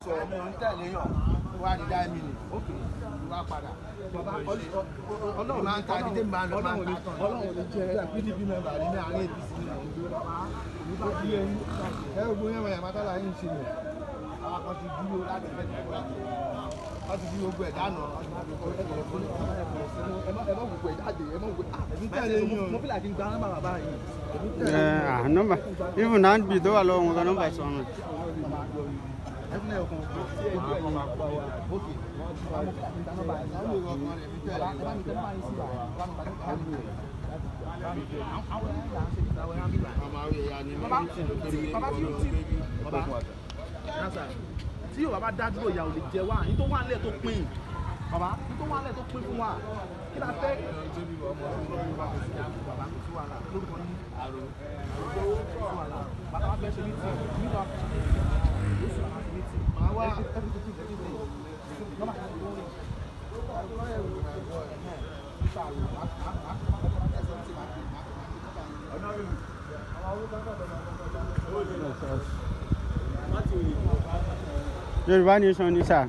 Sọ mi ò ń tẹ̀lé yàn wá ní dáì mi nì wá padà. Ọlọ́run máa ń ta dídé, máa ń lọ, máa ń ta tán. Ọlọ́run ò ní jẹ́. PDP member ní àárín APC ní mò ń gbé. Ó ti yé yín. Ẹ gbogbo yẹn wọ̀nyí àmátálà yín ṣe yẹn. Àwọn kan ti dúró láti fẹ́ ti kúrò, wọ́n ti fi gbogbo ẹ̀ dáná. Ẹ má gbogbo ẹ̀ jáde, ẹ má gbogbo ẹ̀. Èmi tẹ̀lé yín o. Mo fi làkí gba nọ́mbà bàbá yìí. Ẹ ah, nọ́mbà, even handbill tó wà lọ́wọ́ wọn gan, nọ́mbà sọnù. Ẹ fún ẹ kan sí ẹjọ́ ẹ̀yìn bàbá wa. Ok. Mo fi làkí gba nọ́mbà yìí. Bàbá, ẹ bá mi tẹ nọ́mbà yìí sí bàbá. Ẹ bá mi tẹ nọ́mbà yìí. Àwọn ẹ̀yà là ń ṣe níta, àwọn ẹ̀yà ń bíbà. Ọmọ àwọn èèyàn ni. Bàbá tí bàbá tí tí bàbá nasa tí yóò bàbá dá dúró, ìyà ò lè jẹ wá ní tó wà nílẹ̀ tó pín. Bàbá, ní tó wà nílẹ̀ tó pín fún wa, kí la fẹ́? Bàbá, kò sí wàhálà lórúkọ yín, kò sí wàhálà. Bàbá wa fẹ́ ṣe meeting nígbà oṣù àwọn ṣe meeting. Màá wá. Every 15 15 days. Nọ́mbà yẹn tó ń rìn. Yorùbá nation ni sà.